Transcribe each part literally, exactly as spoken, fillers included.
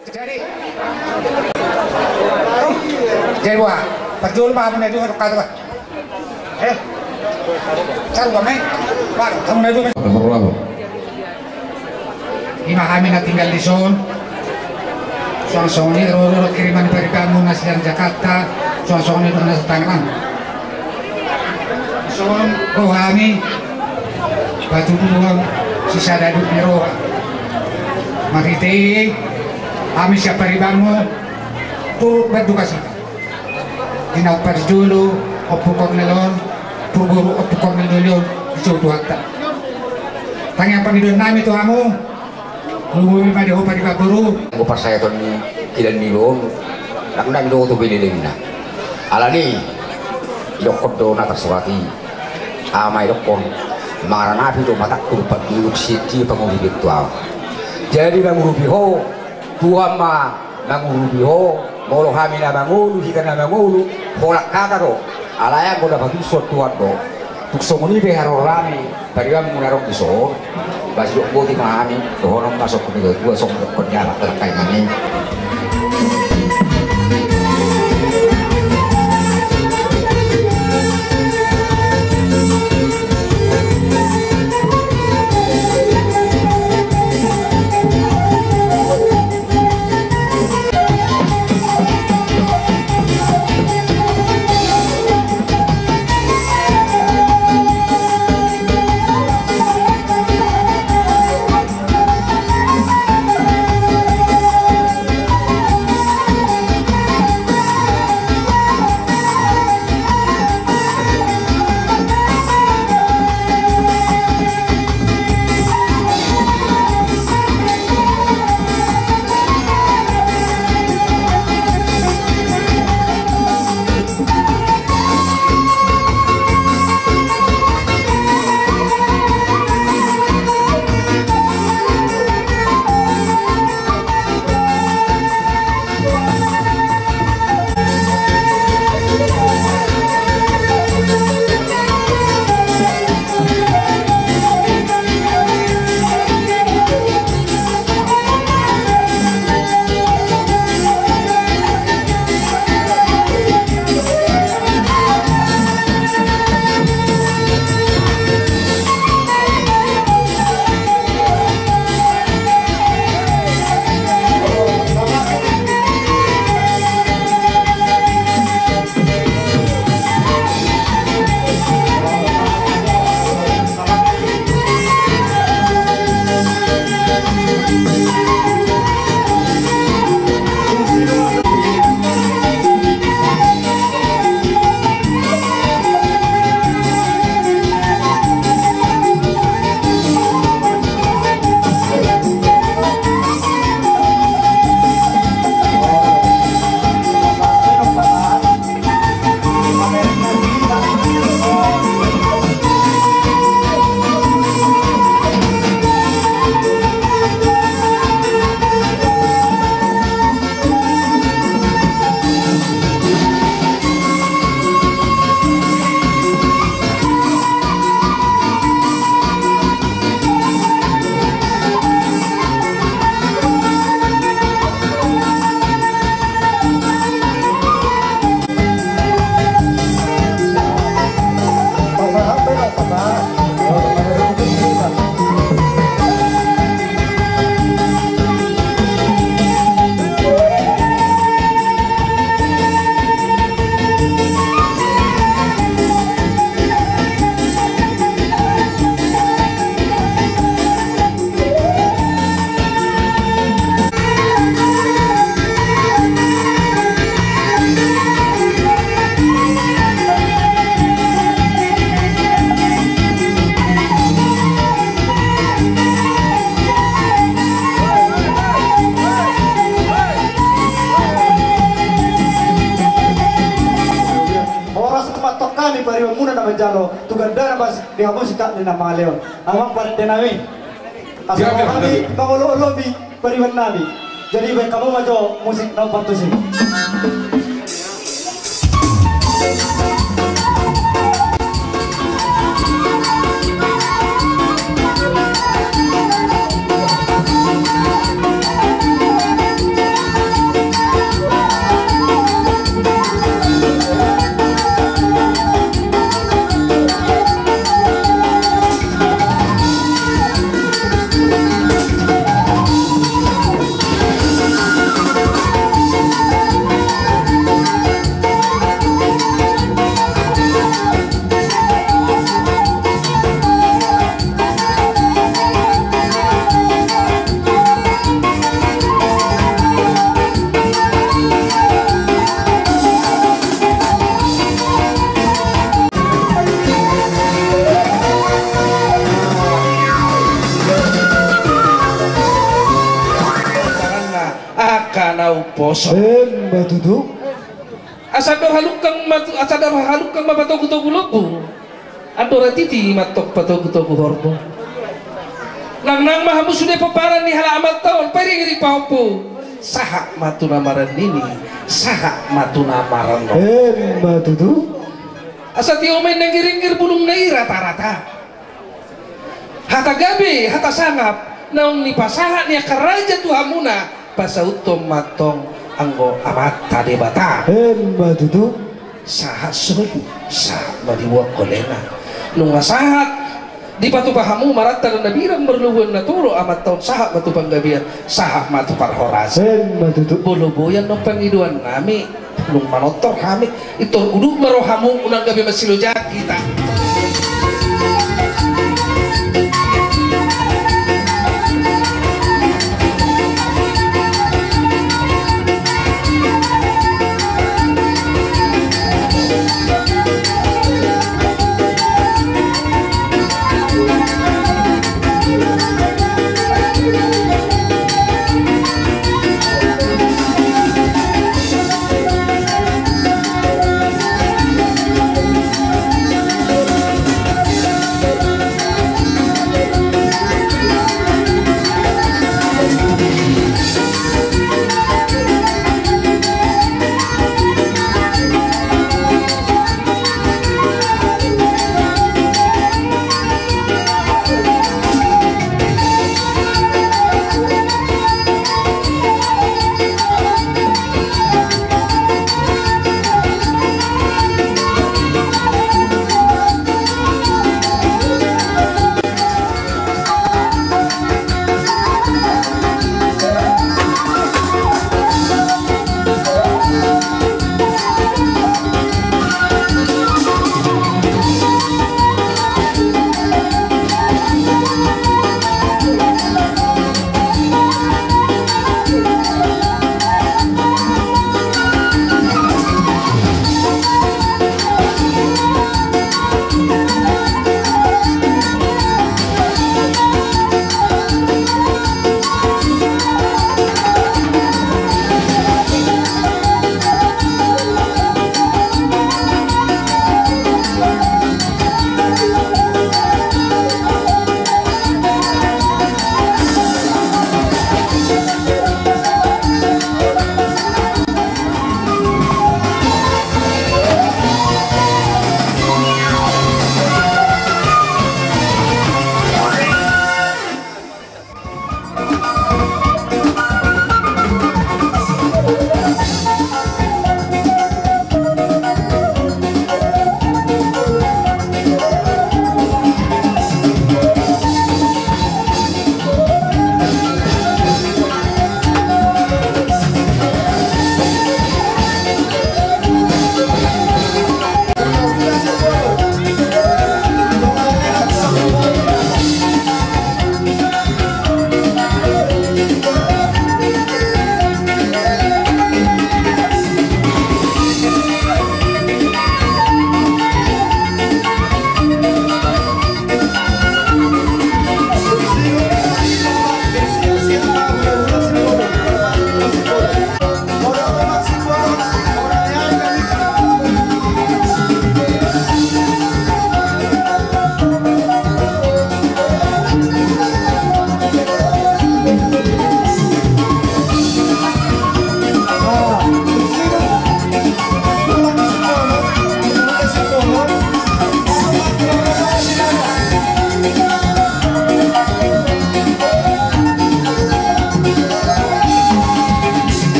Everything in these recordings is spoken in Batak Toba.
Jadi, jadi, wah, parjolo ma hamu na dua, kata, wah. Eh, saru kami, wah, hamu na dua. Nomor dua. Ima hami na tinggal dison. Suang songon i ro, ro, ro kiriman paribanmuna sian Jakarta. Suang songon i do na sian Tangerang. Songon ro hami patuduhon sisada duk ni roha. Marhite i hami sian paribanmu turut berdukacita di na umparjolo Ompu Kornel on, purboru Ompu Kornel doli on, dijou Tuhanta. Tangiang pangidoan nami tu hamu. Lumobi ma di ho pariban boru. Anggo parsaeton ni kidan ni do on, ndang na do tu bini lelengna. Alani i, didokkon do na tarsurat i. Aha ma didokkon, mangaranapi do matangku dompak duduk, sian dia pangurupi tu ahu. Jadi mangurupi ho, Tuhan ma mangurupi ho, molo hami na mangolu, hita na mangolu, holan hata do. Alai anggo na patuson Tuhan do. Tung songon i pe haroro nami, paribanmuna ro dison, ba sidok boti ma hami, dohonon ma songon na nidokkon ni tua, songon na nidokkon ni anak, anak kaingan i. Horas ma antong hami paribanmuna na manjalo tu gandana, bas di hamu sitangkas ni na mangalehon. Amang pande nami. Asa hami mangolo-olopi pariban nami. Jadi baen hamu ma jo musik na partusi. Poso. Emma tutu. Asa andor halungkang ma, asa andor halungkang ma patogutogu lombu. Andor hatiti ma antong patogutogu horbo. Nangnang ma hamu sude pomparan ni halak Amanta on, pairingiring pahompu. Sahat ma tu na marnini, sahat ma tu na marnono. Emma tutu. Asa tio ma i na ngiringgir bulungna i ratarata. Hata gabe, hata sangap, naung nipasahat ni angka raja tu hamuna, pasauthon ma antong anggo Amanta Debata. Emma tutu. Sahat solu, sahat ma diboan holena. Nunga sahat dipatupa hamu maranta na birang marlobuan na tolu, Amanta on sahat ma tu panggabean, sahat ma tu parhorasan. Emma tutu. Molo boi annon pangidoan nami, dung manortor hami, pintor udut ma rohamu, unang gabe masiloja hita.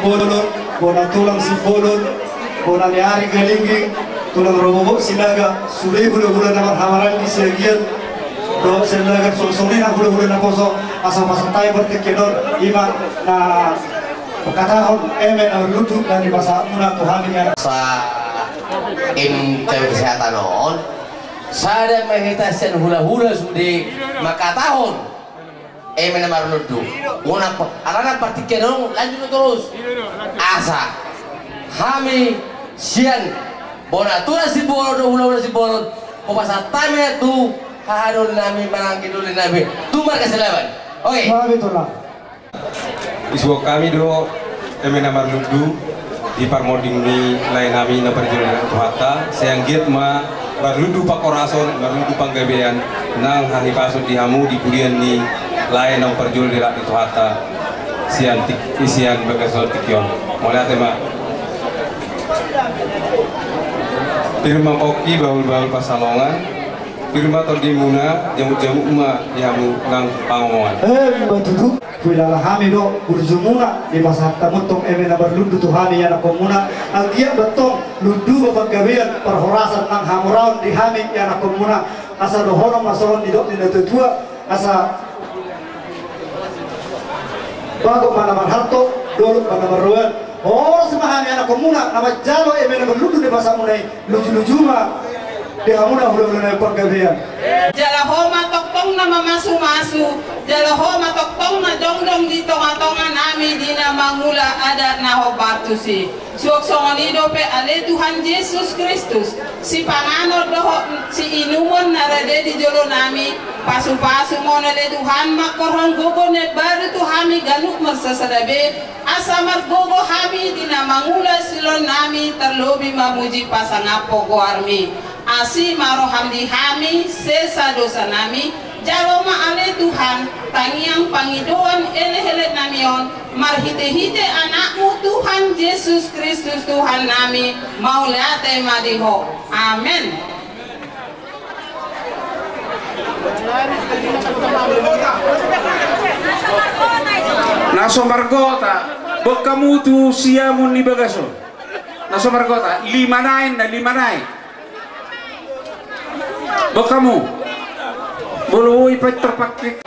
Bolon, bona tulang Simbolon, bona ni Ari Galingging, tulang Robobo Sinaga, sude hulahula na marhamaranggi sian Gianyar dohot Silagan, songon i nang hulahula naposo, asa pasahat hami partingkian on, ima na mangkatahon eme na marlundu na nipasahatmuna tu hami. Asa eme kesehatan on, sada ma hita sian hulahula sude mangkatahon eme na marlundu. Unang pa-, alana partingkian on lanjut torus. Asa hami sian bona tulang Simbolon dohot hulahula Simbolon, hupasahat hami tu haha doli nami manang anggi doli nami tu marga Silaban. Oke. Hami tulang. Disuhuk hami do eme na marlundu di parmonding ni lae nami na parjolo di Tuhanta, sai anggiat ma marlundu panghorason, marlundu panggabean, nang hahipason di hamu di pudian ni lae na parjolo di Tuhanta sian tik-, sian bagasan tingki on. Mauliate ma. Pir ma pongki, bahul-bahul pansalongan. Pir ma tondimuna, jamuk-jamuk ma di hamu nang pangomoan. Emma tutu, huhilala hami do burjumuna, dipasahat hamu tong eme na marlundu tu hami ianakkonmuna, anggiat ma tong lundu ma panggabean, parhorasan nang hamoraon di hami ianakkonmuna, asa dohonon ma songon nidok ni natuatua, asa bagot ma na marhalto, dolok ma na marroan. Horas ma hami anakkonmuna na manjalo eme na marlundu dipasahatmuna i, luju-luju ma di hamuna hulahula na panggabean. Jala ho ma tongtong na mamasumasu, jala ho ma tongtong na jongjong di tongatonga nami di na mangula adat na hombar tusi. Suang songon i dope ale Tuhan Jesus Kristus, sipanganon dohot siinumon na rade di jolo nami, pasupasu ma on ale Tuhan mangkorhon gogo na imbaru tu hami ganup marsasada be, asa margogo hami di na mangula siulaon nami tarlobi mamuji pasangaphon goarmi. Asi ma roham di hami, sesa dosa nami, jalo ma ale Tuhan, tangiang pangidoan elek-elek nami on, marhite-hite Anakmu Tuhan Jesus Kristus Tuhan nami, mauliate ma di Ho. Amen. Na so margota, boan hamu tu siamun ni bagas on. Na so margota, lima nai, na lima nai. Boan hamu. Molo boi pe tarpake.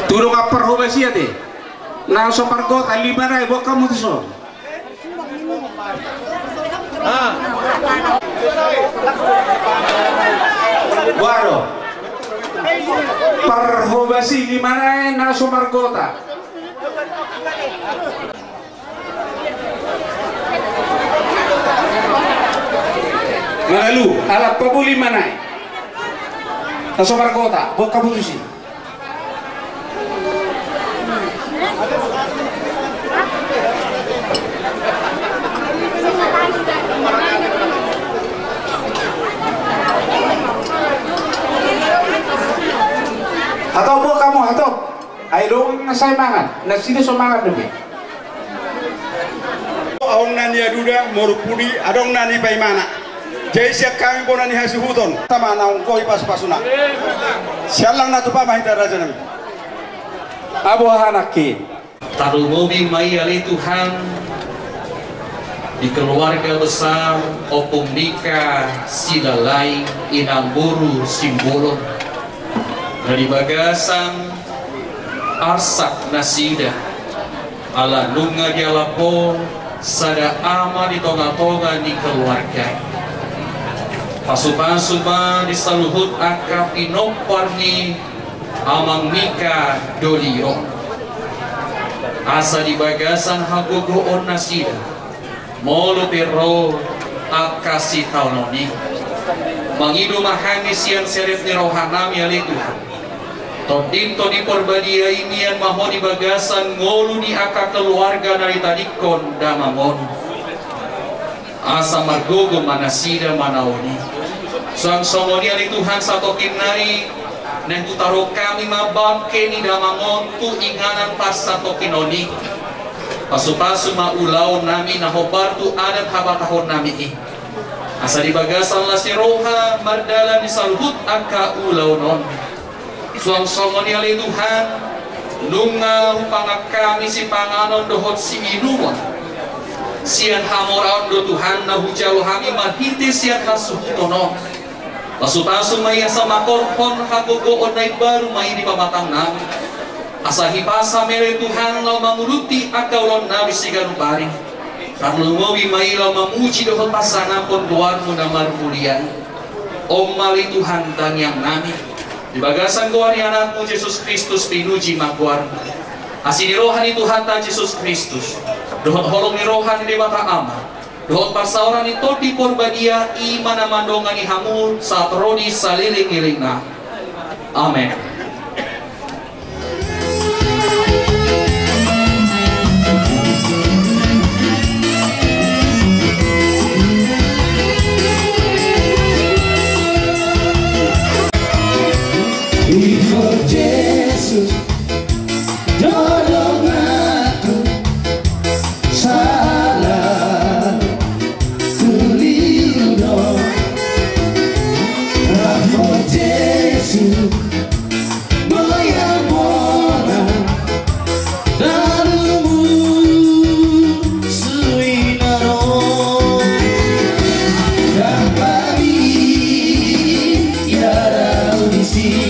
Tu dongan parhobas i ate. Na so margota, lima nai, boan hamu tu son. Boan do. Parhobas i, lima nai, na so margota. Manalu, alap pa boli ma nai. Na so margota, boan hamu tusi. Hatop, boan hamu, hatop. Ai dong na sai mangan, nasida so mangan dope. Adong na niaduda, moru pudi, adong na nipaimana. Jadi sian hami bona ni hasuhuton, tama naung gohi pasupasuna. Siallang na tupa ma hita raja nami. Abo hanakki. Tarlumobi ma i ale Tuhan di keluarga besar Ompung Mika Silalahi, Inang Boru Simbolon. Na di bagasan arsak nasida, ala nunga dialap Ho sada ama di tongatonga ni keluarga i. Pasupasu ma di saluhut angka pinompar ni Amang Mika doli on. Asa di bagasan hagogoon nasida, molo pe ro angka sitaonon i, mangido ma hami sian serep ni roha nami ale Tuhan. Tondintondi Parbadia i mian ma Ho di bagasan ngolu ni angka keluarga na ditadingkon damang on. Asa margogo ma nasida manaon i. Suang songon i ale Tuhan, satongkin nari naeng hutaruhon hami ma bangke ni damang on tu inganan parsatongkinon i. Pasupasu ma ulaon nami na hombar tu adat habatahon nami i. Asa di bagasan las ni roha mardalan di saluhut angka ulaon on. Suang songon i ale Tuhan, Nunga hupangan hami sipanganon dohot siinumon. Sian hamoraon do Tuhan na hujalo hami marhite sian hasuhuton on. Pasupasu ma i asa mangkorhon hagogoon na imbaru ma i di pamatang nami. Asa hipasa ma i ale Tuhan laho manguduti angka ulaon nami siganup ari. Tarlumobi ma i laho mamuji dohot pasangaphon goarmu na marmulia i. On ma ale Tuhan tangiang nami. Di bagasan goar ni Anakmu Jesus Kristus pinuji ma goarmu. Asi ni roha ni Tuhanta Jesus Kristus, dohot holong ni roha ni Debata Ama, dohot parsaoran ni Tondi Porbadia, i ma na mandongani hamu sahat ro di saleleng-lelengna. Amen. Iho Jesus, do donganku, sala tu liu do. Iho Jesus, mauliate ma na sui na ro. Dang mabiar au disi,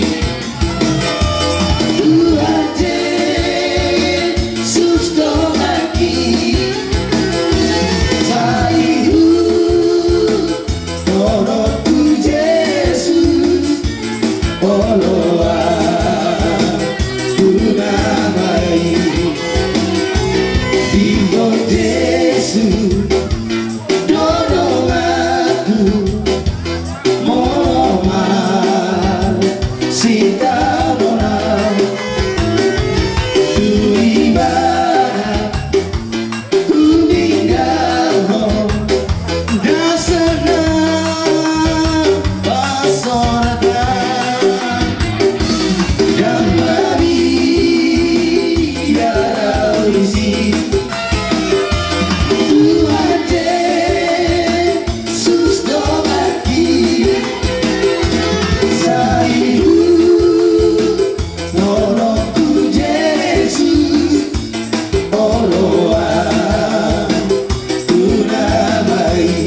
Tuhan Jesus donganki. Sai hudohononku Jesus, oloan tu na baen. Iho Jesus, do donganku, molo marsitaonon au tu Ibana, hutinggalhon dasar na pasoratan. Dang mabiar au disi, Tuhan Jesus donganki. Sai hudohononku Jesus, oloan tu na baen.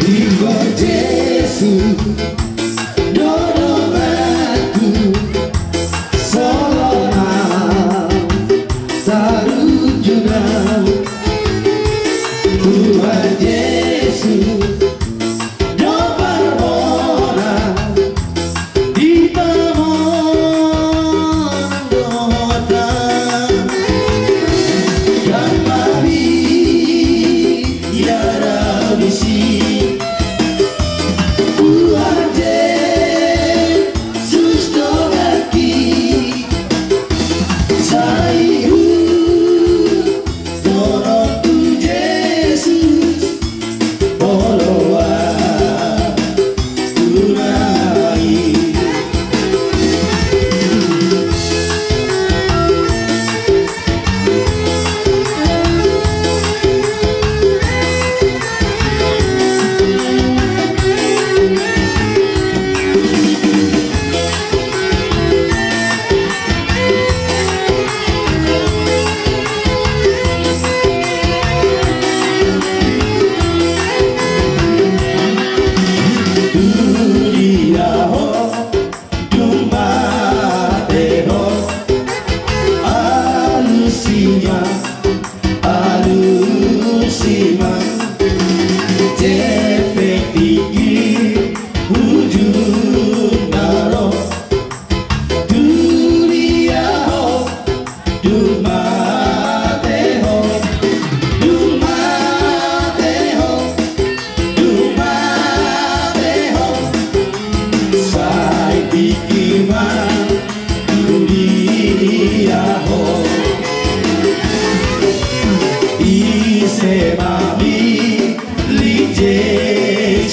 Iho Jesus, do donganku, solo ma saruju na. Tuhan Jesus, do parbola di pamondotan. Dang mabiar au disi, Tuhan Jesus donganki. Sai hudohononku Jesus, oloan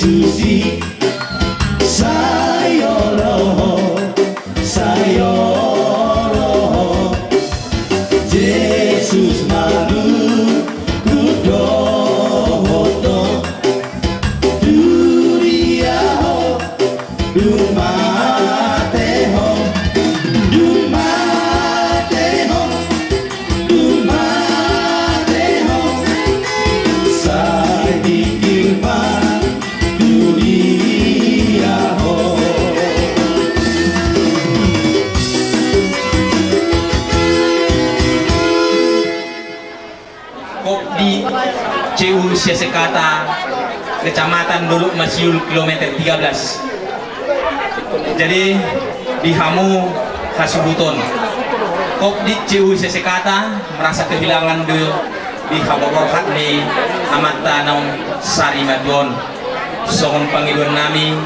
Tusi, sai olo ho, sai olo ho. Jesus manungkun dohot ho. Tudia ho, dung mate ho, dung mate ho. Dung mate ho, sai tingkir ma tudia ho. Kopdit C U Siasekata, Kecamatan Dolok Masiul, kilometer tiga belas. Jadi, di hamu hasuhuton, Kopdit C U Siasekata merasa kehilangan do di hapaborhat ni amanta naung sari matua on. Songon pangidoan nami,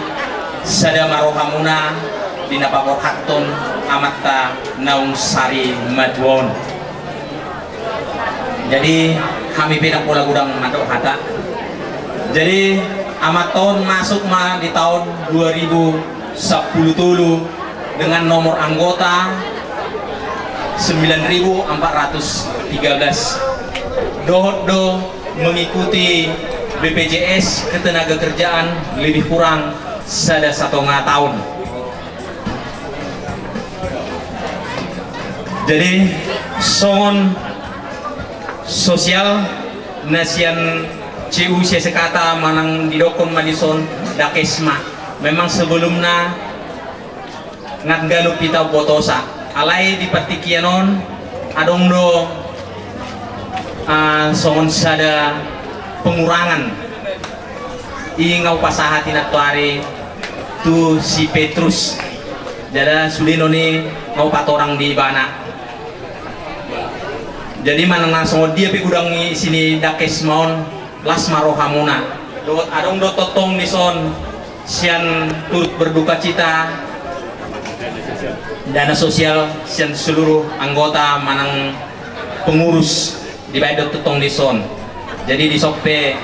sada ma rohamuna di na paborhathon amanta naung sari matua on. Jadi, hami pe ndang pola godang mandok hata. Jadi, amanta on masuk ma di taon dua ribu sampulu tolu dengan nomor anggota sembilan ribu empat ratus tiga belas. Dohot do mengikuti B P J S Ketenagakerjaan lebih kurang sada satonga taon. Jadi, songon sosial na sian C U Siasekata manang didokkon ma dison Dakesma. Memang sebelumna nunga ganup hita umbotosa. Alai di partingkian on adong do, ah, songon sada pengurangan. I nga hupasahat i nantoari tu si Petrus. Jala sude non i nga hupatorang di ibana. Jadi manang na songon dia pe godang i isi ni Dakesma on, las ma rohamuna. Dohot adong do tongtong dison sian turut berdukacita dana sosial sian seluruh anggota manang pengurus. Dibaen do tongtong dison. Jadi dison pe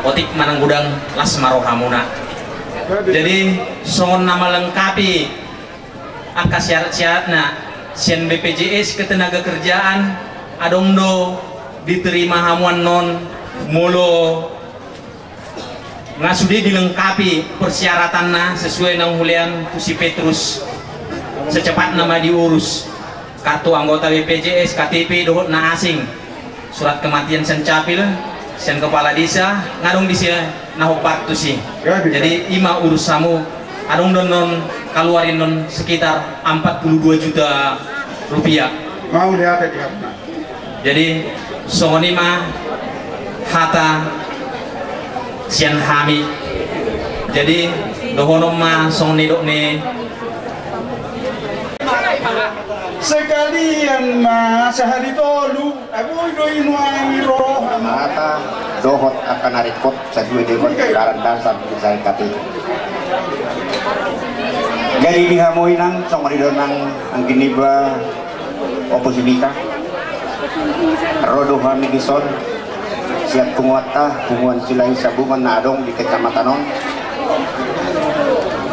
otik manang godang las ma rohamuna. Jadi songon na melengkapi angka syarat-syaratna sian B P J S Ketenagakerjaan, adong do diterima hamu annon molo nga sude dilengkapi persyaratanna sesuai naung hulean tu si Petrus. Secepatna ma diurus kartu anggota B P J S, K T P dohot na asing, surat kematian sian capil, sian kepala desa, nga adong disi na hombar tusi. Jadi i ma urus hamu, adong do annon kaluaran annon sekitar empat puluh dua juta rupiah. Mau lihat di hapna. Jadi songon i ma hata sian hami. Jadi dohonon ma songon nidok ni. Sekalian ma sahali tolu, aboi do i nuaeng i roha. Hata dohot angka na ringkot. Satua dengkon daran dasar di sari kati. Jadi di hamu inang, songon i do nang anggi niba, Ompu Simika. Ro do hami dison sian punguanta, Punguan Silahi Sabungan na adong di kecamatan on.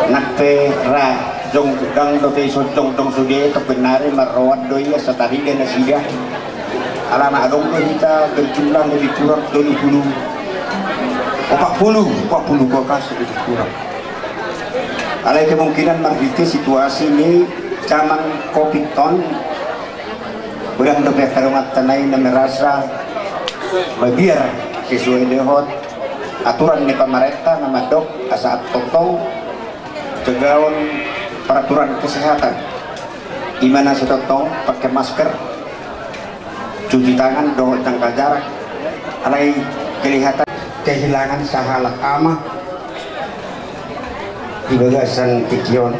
Nang pe ra jongjong dope, ison jongjong sude, tongkin nari marroan do ia, satariga nasida. Alana adong do hita berjumlah lebih kurang tolu pulu, opat pulu, opat pulu kulkas lebih kurang. Alai kemungkinan marhite situasi ni zaman covid on, godang dope angka donganta na i na merasa mabiar sesuai dohot aturan ni pamarenta na mandok asa tongtong jagaon peraturan kesehatan. Ima na sitongtong pakai masker, cuci tangan dohot jaga jarak. Alai kelihatan kehilangan sahalak ama di bagasan tingki on.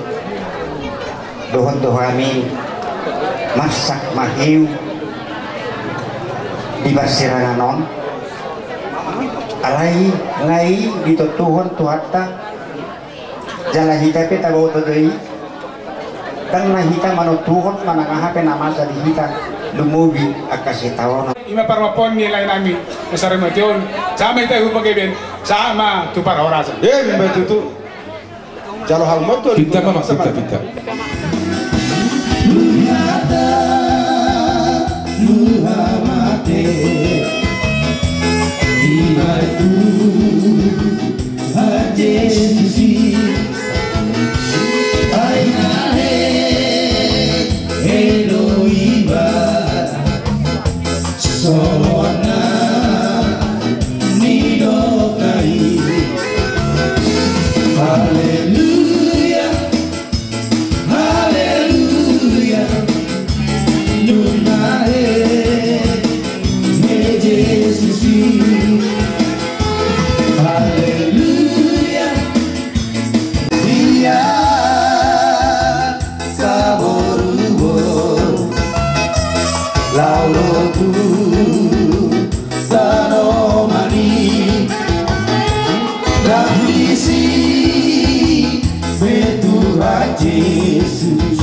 Dohot do hami marsak mahiu di parsirangan on. Alai nga i ditontuhon Tuhanta. Jala hita pe taboto do i. Ndang na hita manontuhon manang aha pe na masa di hita, lumobi angka sitaonon. Ima parmampoan ni lae nami na sari mate on, sama hita hu panggabean. Sahat ma tu parhorasan. Emma tutu. Jalo hau ma tu. Pinta ma, pinta, pinta. Haleluya, haleluya, nunga he, he Jesus i. Haleluya. Ia saboru on laho tu tano mani, dang disi be Tuhan Jesus.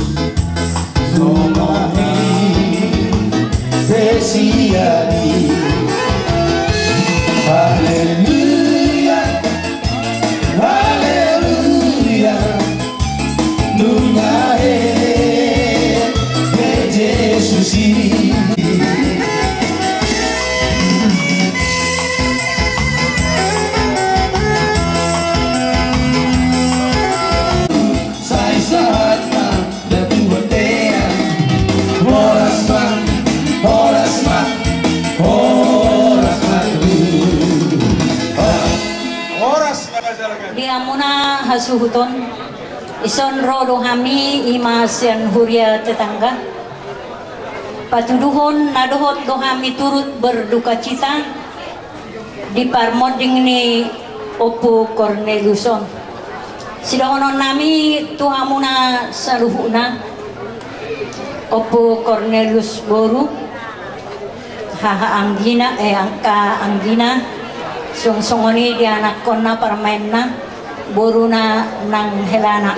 Haleluya, haleluya, nunga he, he Jesus i. Sai sahat ma, da tu bontean. Horas ma, horas ma, horas ma tu. Horas ma. Di hamuna hasuhuton, dison ro do hami, i ma sian huria tetangga. Patuduhon na dohot do hami turut berdukacita di parmonding ni Ompu Kornelius on. Sidohonon nami tu hamuna saluhutna, Ompu Kornelius boru, haha anggina, eh, angka anggina, song-, songon i di anakkonna, parumaenna, boruna nang helana.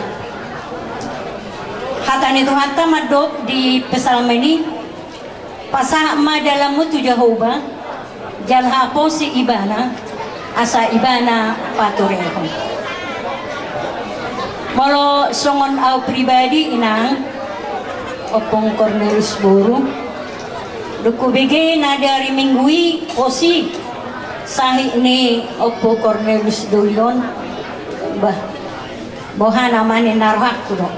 Hata ni Tuhanta mandok di Psalmen i, pasahat ma dalanmu tu Jahowa, jala haposi Ibana, asa Ibana paturehon. Molo songon au pribadi, Inang, Ompung Kornelius boru, dung hubege na di ari Minggu i, posi sahit ni Ompu Kornelius doli on, bah, boha nama, ninna rohangku do.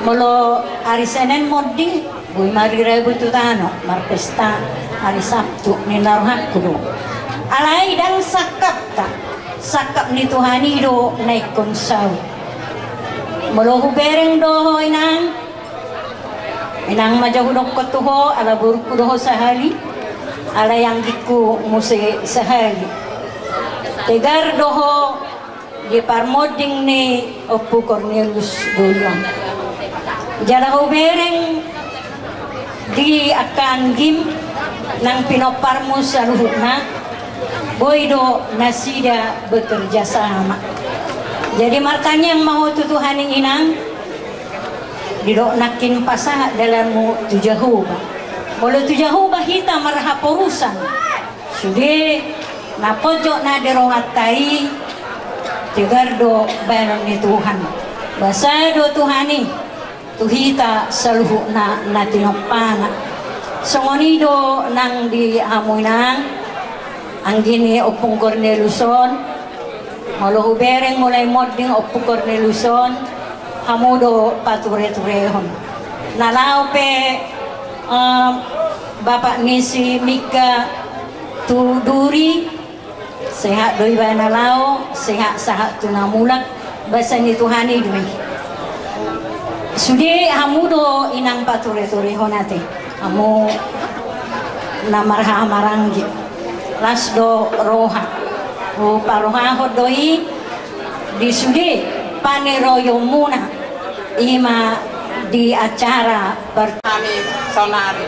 Molo ari Senen monding, boi marirabu tu tano, marpesta ari Sabtu, ninna rohangku do. Alai ndang sangkapta, sangkap ni Tuhan i do na ingkon saut. Molo hubereng do ho, Inang, Inang, ma jo hudokkon tu ho, ala borungku do ho sahali, ala anggingku muse sahali. Tegar do ho di parmonding ni Ompu Kornelius doli on. Jala hubereng di angka anggim nang pinomparmu saluhutna, boi do nasida bekerja sama. Jadi martangiang ma ho tu Tuhan i, Inang, didok nangkin pasahat dalanmu tu Jahowa. Molo tu Jahowa hita marhaporusan, sude na pojok na di rohanta i, tegar do bahenon ni Tuhan. Basa do Tuhan i tu hita saluhutna na tinompana. Songon i do nang di hamu, Inang, anggi ni Ompung Kornelius on. Molo hubereng mulai monding Ompu Kornelius on, hamu do patureturehon. Na laho pe, eh, bapak ni si Mika tu Duri, sehat do ibana laho, sehat sahat tu na mulak, basa ni Tuhan i do i. Sude hamu do, Inang, patureturehon ate. Hamu na marhahamaranggi, las do roha. Huparohahon do i di sude paniroionmuna, i ma di acara per- Amin. Saonari.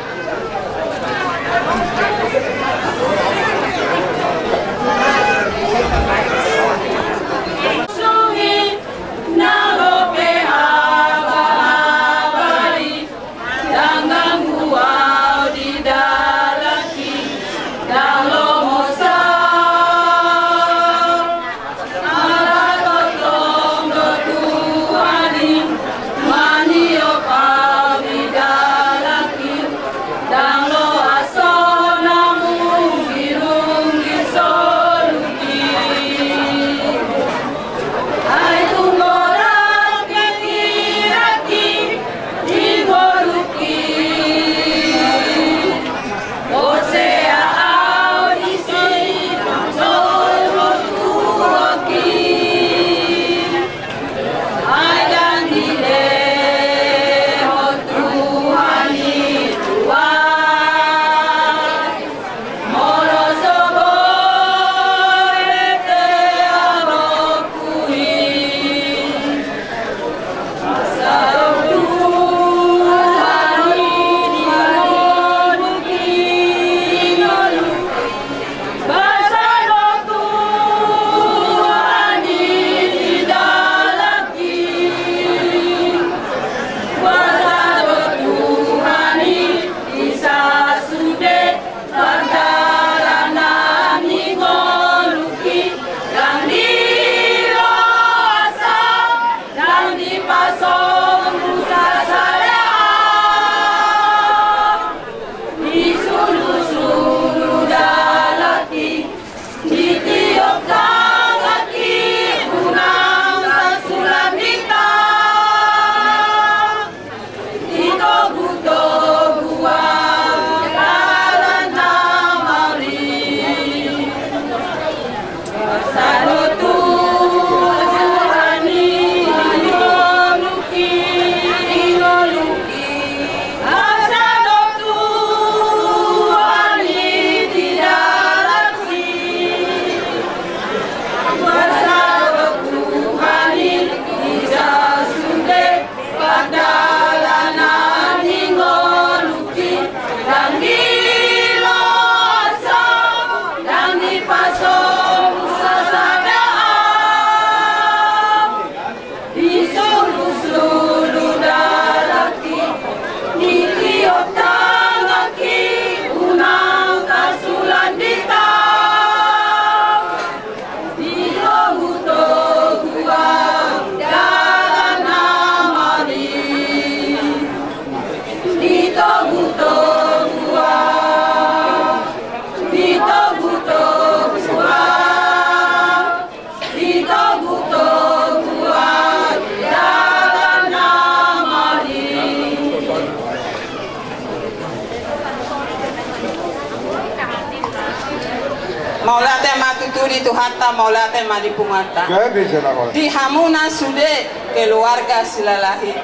Tuhanta, mauliate ma di punguanta. Gabe jala horas. Di hamuna sude keluarga Silalahi.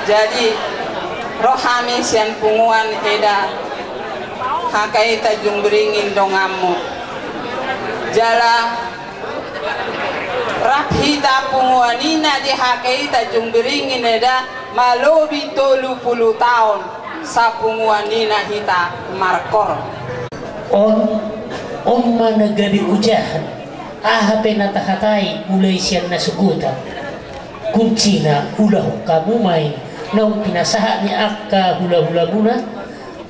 Jadi ro hami sian punguan eda H K I Tanjung Beringin donganmu. Jala rap hita punguan ina di H K I Tanjung Beringin eda malobi tolu pulu taon, sapunguan ina hita markoor. On, on ma na gabe ojahan, aha pe na tahatai mulai sian na sogot. Kuncina ulahon hamu ma i naung pinasahat ni angka hulahulamuna,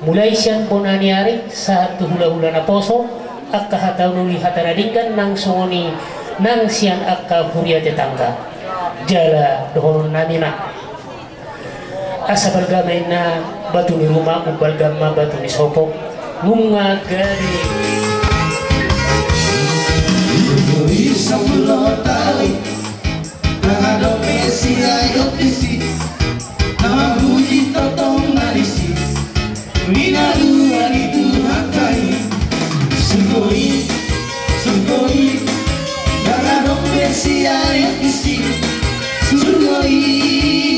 mulai sian bona ni ari sahat tu hulahula naposo, angka hata na uli, hata na denggan, nang songon i nang sian angka huria tetangga. Jala dohononnami ma, asa balga ma inna batu ni ruma, umbalga ma batu ni sopo. Nunga gabe. Sumuri sampulu taon, ndang adong be siayon disi, na mambuji tongtong na disi. Minalua ni Tuhanta i. Sungkoi, sungkoi, ndang adong be siayon disi. Sungkoi,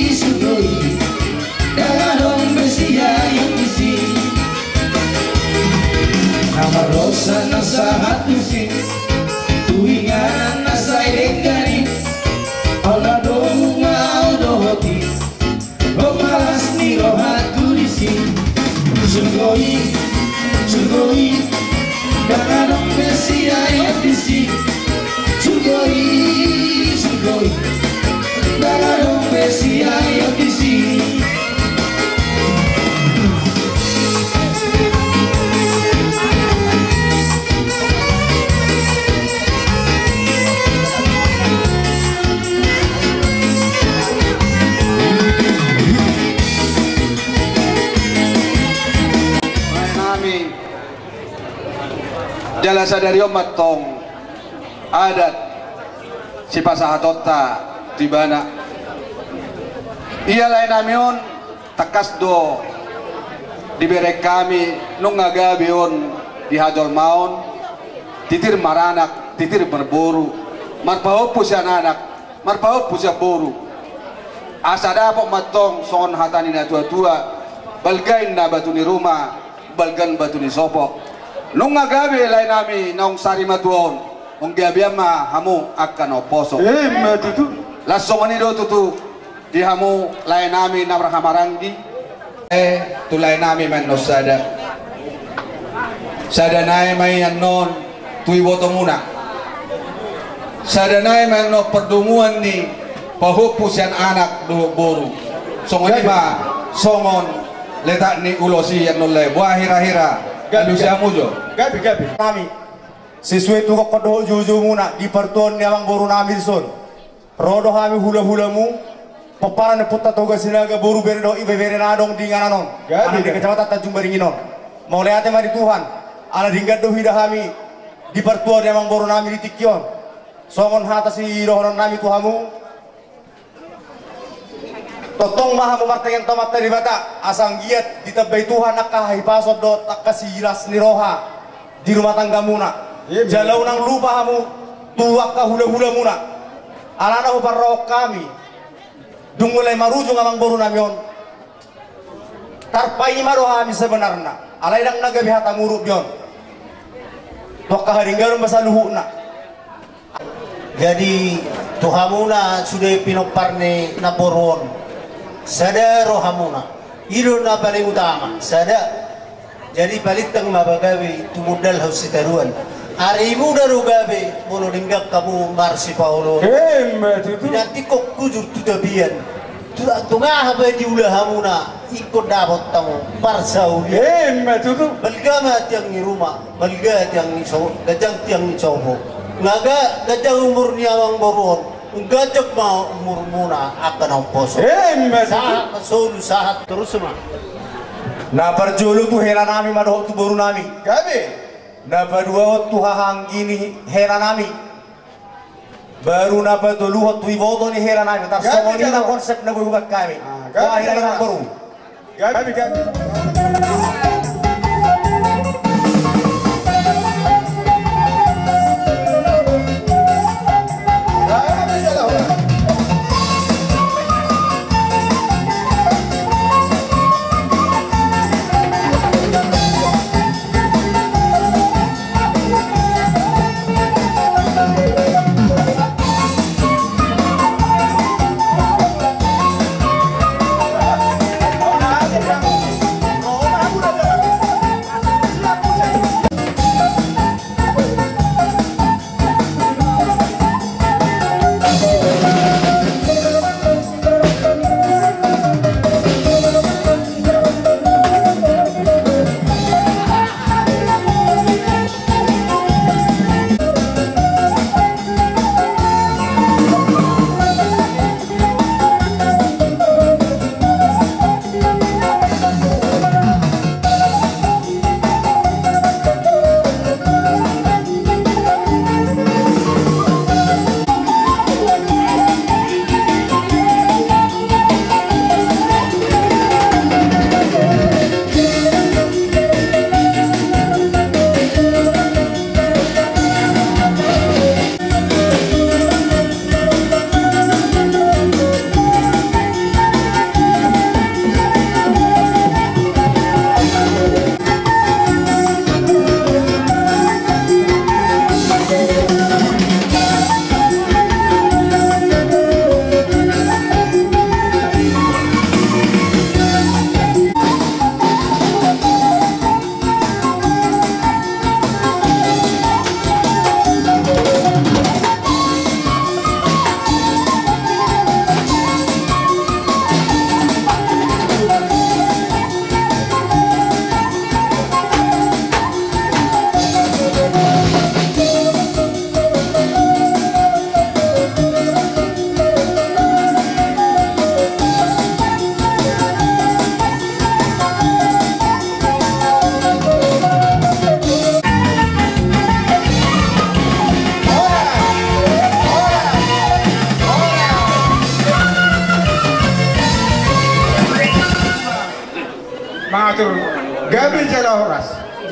sungkoi, ndang adong be siayon disi. Na mardosa na sahat tusi, tu inganan na sai denggan i. Ahu na domu ma ahu dohot i. Hopas ni rohangku disi. Sungkoi, sungkoi, ndang adong be siayon disi. Sungkoi, sungkoi, ndang adong be siayon disi. Lae nami, jala sadari on ma antong adat sipasahatonta tu ibana. Ia lae nami on, tangkas do dibereng hami nunga gabe on di hajolmaon, titir maranak, titir marboru, marpahompu sian anak, marpahompu sian boru. Asa dapot ma antong songon hata ni natuatua, balga inna batu ni ruma, balga batu ni sopo. Nunga gabe lae nami naung sari matua on, on gabean ma hamu angka na umposo. Ima tutu. Laos songon i do tutu di hamu lae nami na marhahamaranggi. Eh, tu lae nami ma annon sada. Sada nai ma i annon tu ibotomuna. Sada nai ma annon pardomuan ni pahompu sian anak dohot boru. Songon i ma songon letak ni ulos i annon lae. Boha hira-hira. Gabe, alusi gabe. Hamu jo. Gabe, gabe. Nami. Sesuai tu gokhon dohot joujoumuna di partuaon ni amangboru nami dison. Ro do hami hulahulamu, pomparan ni Ompunta Toga Sinaga, boru, bere dohot ibebere na adong di inganan on. Gabe, gabe. Di Kecamatan Tanjung Beringin on. Mauliate ma di Tuhan, ala denggan do huida hami di partuaon ni amangboru nami di tingki on. Songon hata sidohonon nami tu hamu. Tongtong ma hamu martangiang tu Amanta Debata, asa anggiat ditambai Tuhan angka hahipason dohot angka silas ni roha di rumah tanggamuna. Ima. Jala unang lupa hamu tu angka hulahulamuna. Alana huparrohahon hami, dung mulai marujung amangboru nami on, tarpaima do hami sebenarna. Alai ndang na gabe hata muruk di on. Tu angka hadengganon ma saluhutna. Jadi tu hamuna sude pinompar ni namboru on, sada rohamuna. I do na paling utama, sada. Jadi palintang ma pagabe tumundalhon sitadoan. Arimuna do gabe molo denggan hamu marsipaoloan. Ima tutu. Pinantikhon hujur tu tapian. Tu, tung aha pe diula hamuna, ingkon dapot hamu parsaulian. Ima tutu. Balga ma tiang ni ruma, balga tiang ni so, ganjang tiang ni sopo. Nga ga ganjang umur ni amangboru on, ganjang ma umurmuna angka na umposo. Ima tutu. Sahat ma solu, sahat. Torus ma. Na parjolo tu hela nami ma dohot tu boru nami. Gabe. Na paduahon tu hahaanggi ni hela nami. Baru na patoluhon tu iboto ni hela nami. Tarsongon i ma konsep na boi hubahen hami. Ah, gabe, gabe. Boha hira-hira, boru? Gabe, gabe.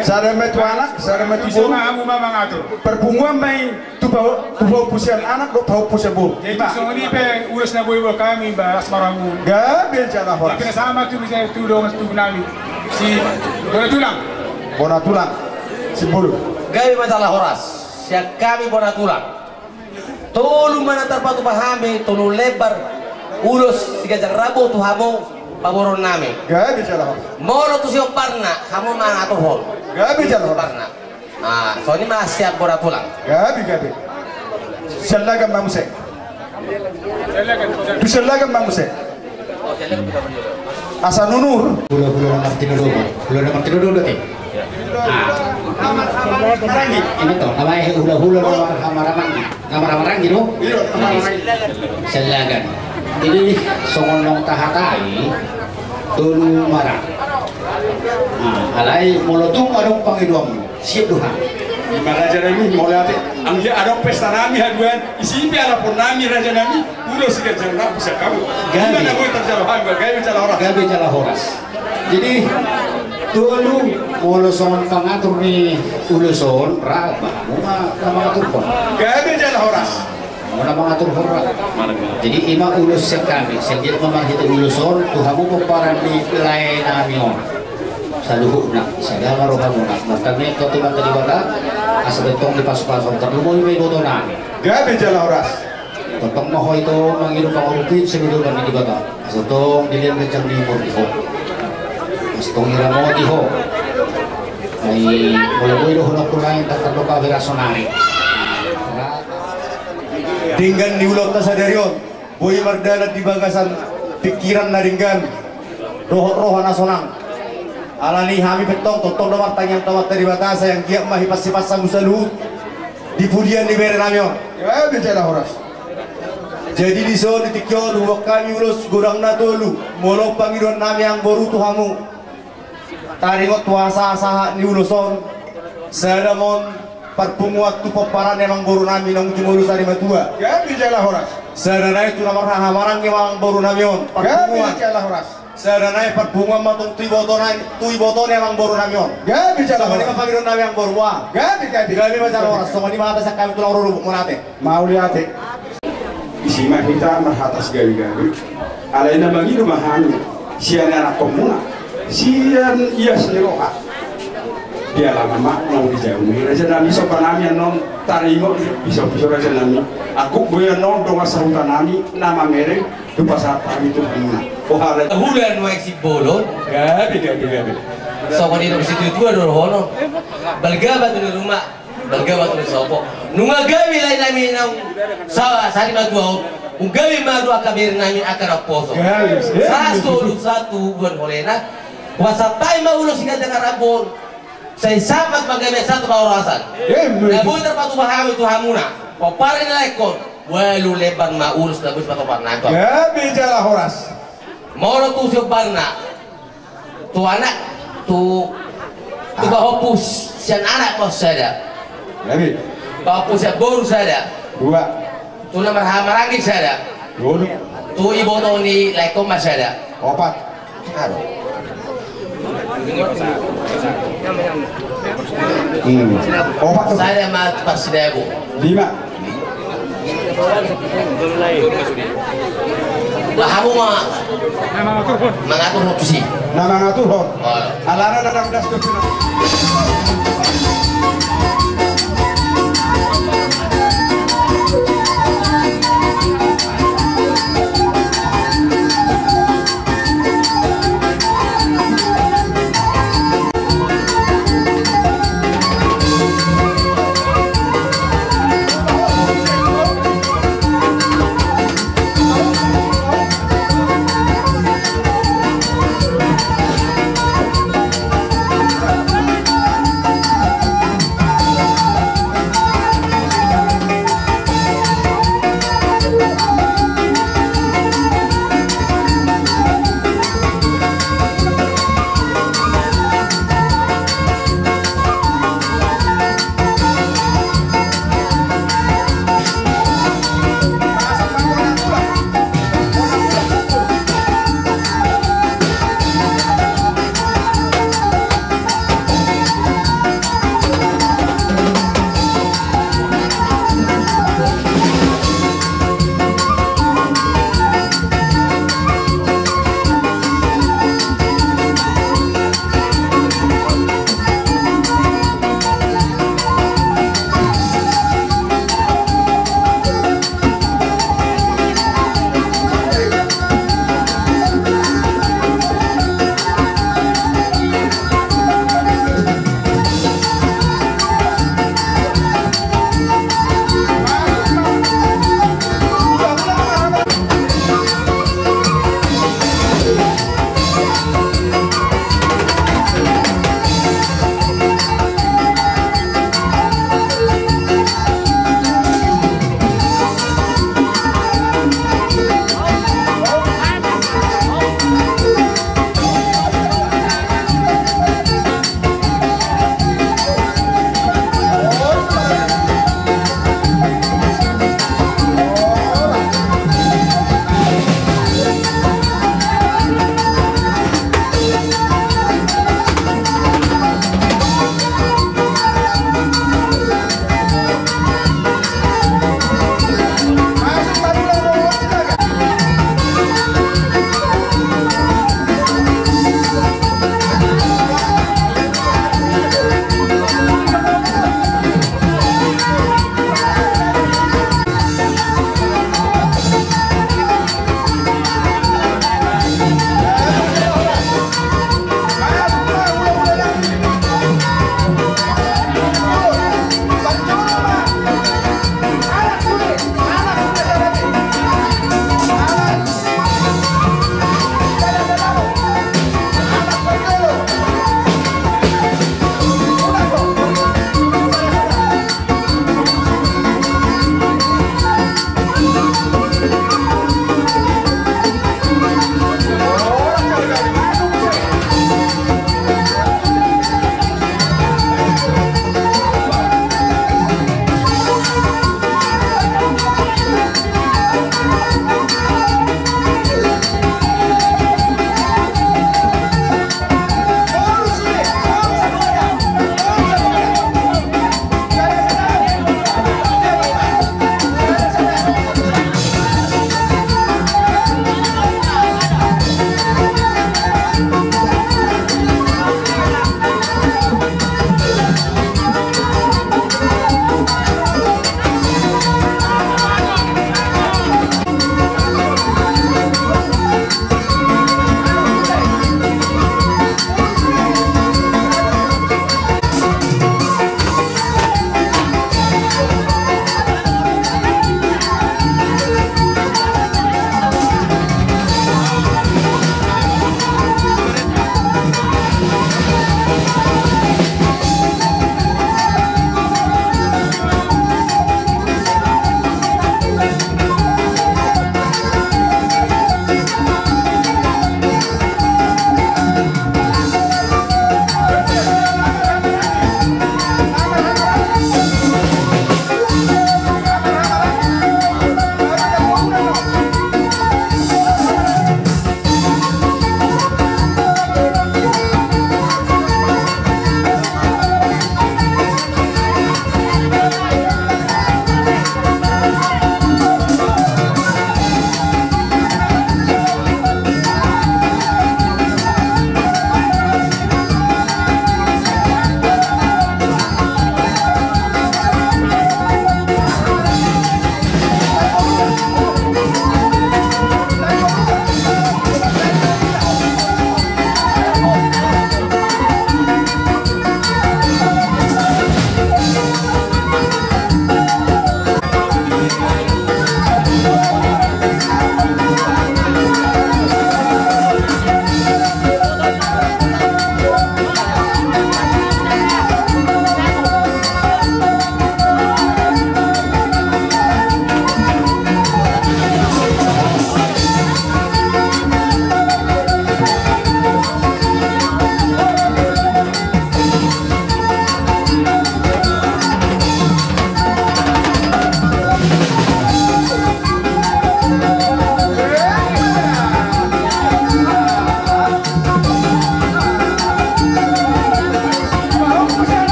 Sada ma tu anak, sada ma tu boru. Sama hamu ma mangatur. Parpunguan ma i tu pahompu sian anak dohot pahompu sian boru. Jadi songon i pe ulos na boi boan hami, Mbah Asmaramun. Gabe jala horas. Jadi sama tu bisa tu dongan tu nami. Si bona tulang. Bona tulang. Si bolu. Gabe ma jala horas. Sian hami bona tulang. Tolu ma na tarpatupa hami, tolu lembar ulos siganjang rambu tu hamu paboruon nami. Gabe jala horas. Molo tu siomparna, hamu mangaturhon. Gabe jala horas. Siomparna. Ah, songon i ma sian bona tulang. Gabe, gabe. Sian lagan ma muse. Tu sian lagan ma muse. Asa nunur. Hula-hula na martinodohon. Hula na martinodohon berarti. Ah. Maranggi. Ima to, nama e hula-hula na marhaha-, marhaha-, maranggi. Na marhaha-, maranggi do? Iya, maranggi. Sian lagan. Jadi songon naung tahatai, tolu ma ra. Ah, alai molo tung adong pangidoanmu. Siap do hami. Ima raja nami, mauliate. Anggiat adong pesta nami haduan, isi pe alapon nami raja nami, ulos siganjang rambu sian hamu. Gabe. Ima na boi tarjalo hami, gabe jala horas. Gabe jala horas. Jadi tolu, molo songon pangatur ni ulos on, ra, ba hamu ma na mangaturhon. Gabe jala horas. Molo mangaturhon ra. Jadi ima ulos sian hami, sian dia ma marhite ulos on tu hamu pomparan ni lae nami on. Saluhutna, sada ma rohamuna, martangiang tu Amanta Debata, asa tongtong dipasu-pasu, tarlumobi ma iboto nami. Gabe jala horas. Tongtong ma ho ito mangido pangurupion sian dohonon ni Debata. Asa tong dilehon ganjang ni umur di ho. Asa tong diramoti ho. Ai molo boi dohononku nai, ndang tardongka be ra sonari. Denggan ni ulaonta sadari on, boi mardalan di bagasan pingkiran na denggan dohot roha na sonang. Alani hami pe tong, tongtong do martangiang tu Amanta Debata, sai anggiat ma hipas-hipas hamu saluhut di pudian ni bere nami on. Gabe jala horas. Jadi dison di tingki on huboan hami ulos godang na tolu, molo pangidoan nami amangboru tu hamu. Taringot tu hasahat-sahat ni ulos on, sada ma on parpunguan tu pomparan ni amangboru nami naung jumolo sari matua. Gabe jala horas. Sada nai tu na marhaha-, maranggi amangboru nami on. Gabe jala horas. Sada nai parpunguan ma tong tu iboto nai, tu iboto ni amangboru nami on. Gabe jala horas. Songon i ma pangidoan nami amangboru, boha? Gabe, gabe. Gabe ma jala horas. Songon i ma hata sian hami tulang rorobot, mauliate. Mauliate. Disi ma hita marhata sigabe-gabe. Alai na mangido ma hami sian ianakhonmuna, sian ias ni roha. Di alaman ma naung dijou ni raja nami somba nami annon, taringot piso-piso raja nami. Angkup boi annon dongan sahuta nami na mamereng, tu pasahat hami tu hamuna. Boha raja? Hula nuaeng sibolon. Gabe, gabe, gabe. Songon i do situa-tua do dohonon. Balga batu ni ruma. Balga batu ni sopo. Nunga gabe lae nami naung sa-, sari matua on. Nunga gabe ma tu angka bere nami angka naposo. Gabe. Sasolu satu bulan holena. Hupasahat hami ma ulos siganjang rambu on. Sai sahat ma tu panggabean, sahat tu parhorasan. Emma. Na boi tarpatupa hami tu hamuna. Pomparan ni laengkon. Ualu lembar ma ulos na boi sipatupa nami. Gabe jala horas. Molo tu siomparna. Tu anak, tu, tu pahompu sian anak ma sada. Gabe. Pahompu sian boru sada. Dua. Tu na marhaha-, maranggi sada. Dua. Tu iboto ni laengkon ma sada. Opat. Aro. Hmm. Opat tu. Sada ma tu parsidabo. Lima. Bah, hamu ma mangaturhon tusi. Na mangaturhon. Oh. Alana na das tu.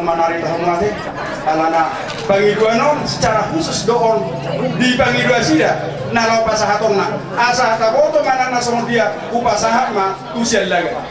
Manari tahu mate, alana pangidoan on secara khusus do on di pangidoan nasida na laho pasahatonna. Asa taboto ma nang na songon dia hupasahat ma tu siallaga.